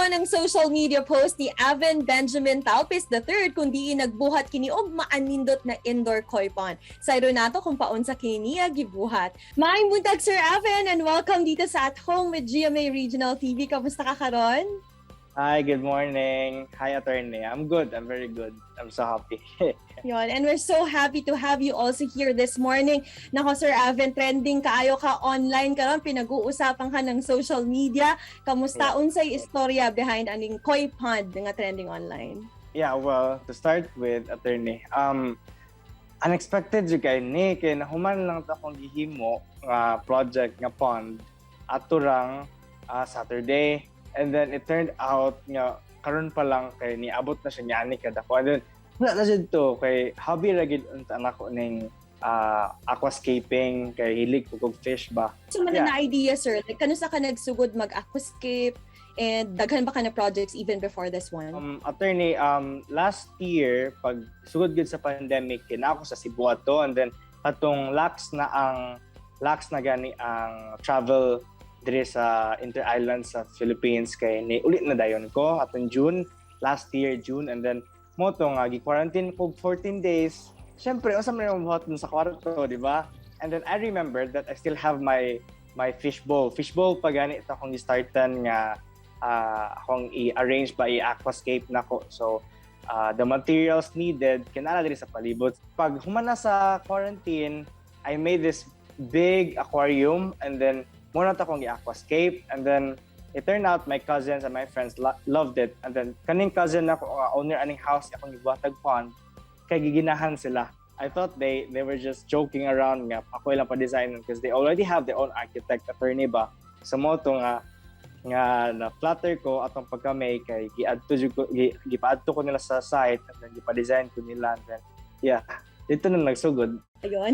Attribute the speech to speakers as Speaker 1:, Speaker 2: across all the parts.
Speaker 1: Karon ang social media post ni Avin Benjamin Talpis III kung diin nagbuhat kini og maanindot na indoor koi pond. Sayro nato kung paunsa kini niya gibuhat. Maayong buntag, Sir Avin, and welcome dito sa At Home with GMA Regional TV. Kamusta ka karon?
Speaker 2: Hi, good morning. Hi, attorney. I'm good. I'm very good. I'm so happy.
Speaker 1: Yon, and we're so happy to have you also here this morning. Nako, Sir Avin, trending kaayo ka online karon, pinag-uusapan ka ng social media. Kamusta, unsay istorya behind aning koi pond nga trending online?
Speaker 2: Yeah, well, to start with, attorney, unexpected jud kay ni kay nahuman lang ta akong gihimo nga project nga pond ato rang Saturday. And then it turned out nga karon pa lang kay niabot na siya niani kadako. And then wala na jud to kay hobby ra gid unta nako ning aquascaping kay hilig ko kog fish ba.
Speaker 1: So man na idea, sir, like kanusa ka nagsugod mag-aquascape and daghan ba ka na projects even before this one?
Speaker 2: Attorney, last year, pag sugod gud sa pandemic, kina ako sa Cebu ato, and then atong lax na gani ang travel dire sa inter-island sa Philippines kay ni ulit na dayon ko atong June, last year June, and then mo to nga gi-quarantine ko 14 days. Syempre, unsa man yung buhat dun sa kwarto, di ba? And then I remembered that I still have my fishbowl. Fishbowl pa gani ito akong gi-startan nga akong i-arrange ba, i-aquascape nako. So, the materials needed, kinala diri sa palibot. Pag humana sa quarantine, I made this big aquarium and then mao na akong i-aquascape, and then it turned out my cousins and my friends loved it. And then kaning cousin nako, owner aning house akong gibuhatag pond, kay giginahan sila. I thought they were just joking around nga ako ilang pa-design because they already have their own architect, attorney ba. So mo to nga na flatter ko atong pagka-May kay giadto jud ko gipaadto ko nila sa site and then gipa-design ko nila, and then yeah, dito na nagsugod.
Speaker 1: Ayun.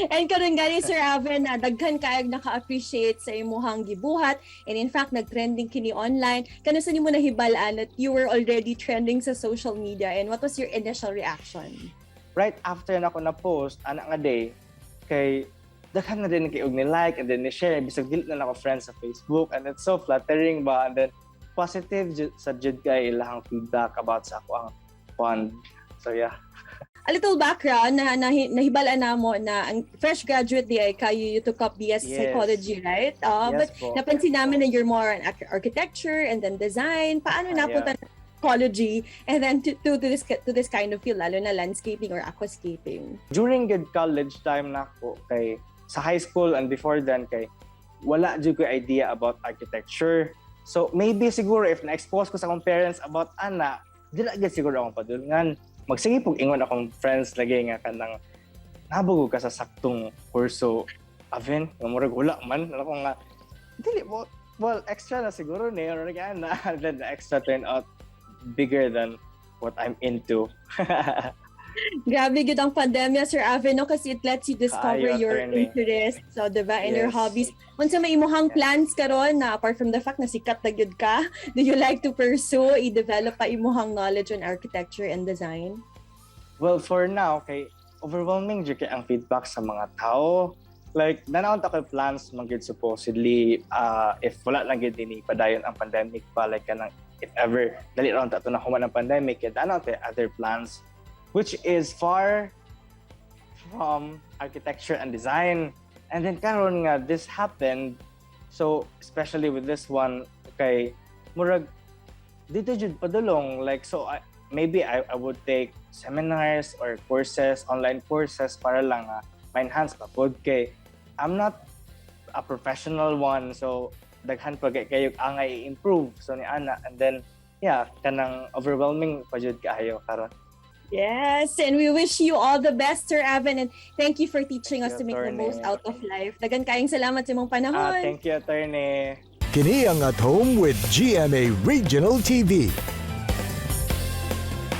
Speaker 1: And karon gani, Sir Avin, na daghan kaayog naka-appreciate sa imuhang gibuhat and in fact nag-trending kini online. Kanusa nimo nahibal-an that you were already trending sa social media and what was your initial reaction?
Speaker 2: Right after na ako na post ana nga day kay daghan na din kay og ni like and then ni share bisag dili na nako friends sa Facebook, and it's so flattering ba, and then positive sa jud kay ilahang feedback about sa ako ang pond. So yeah.
Speaker 1: A little background na nahibal-an namo na ang fresh graduate diay kayo, you took up BS Psychology, right?
Speaker 2: Yes
Speaker 1: but
Speaker 2: po.
Speaker 1: Napansin namin na you're more on architecture and then design. Paano napunta na psychology and then to this kind of field, lalo na landscaping or aquascaping?
Speaker 2: During good college time nako kay sa high school and before then kay wala jud ko idea about architecture. So maybe siguro if na-expose ko sa akong parents about ana, dili gyud siguro akong padulngan. Magsige pug ingon akong friends lagi nga kanang nabugog ka sa saktong kurso, Avin, nga murag wala man ano ko nga dili mo, well, extra na siguro ni or ana, and then the extra turned out bigger than what I'm into.
Speaker 1: Grabe gud ang pandemya, Sir Avin, no? Kasi it lets you discover
Speaker 2: Kaayo,
Speaker 1: your
Speaker 2: attorney.
Speaker 1: Interests, so, diba? And your hobbies. Unsa may imuhang plans karon na apart from the fact na sikat na gyud ka, do you like to pursue, i-develop pa imuhang knowledge on architecture and design?
Speaker 2: Well, for now, kay overwhelming jud kay ang feedback sa mga tao. Like, naa na koy plans man gyud supposedly, if wala lang gyud ni padayon ang pandemic pa, like kanang if ever dali ra ta to na human ang pandemic, kay naa tay other plans which is far from architecture and design. And then karon nga this happened, so especially with this one kay murag dito jud padulong, like so maybe I would take seminars or courses, online courses para lang ma-enhance pa pod kay I'm not a professional one, so daghan pa kay kayo angay i-improve, so ni ana, and then yeah, kanang overwhelming pa jud kaayo karon.
Speaker 1: Yes, and we wish you all the best, Sir Avin, and thank you for teaching us
Speaker 2: Thank
Speaker 1: to
Speaker 2: you,
Speaker 1: make the
Speaker 2: attorney.
Speaker 1: Most out of life. Daghan kayong salamat sa imong panahon.
Speaker 2: Thank you, attorney.
Speaker 3: Kini ang At Home with GMA Regional TV.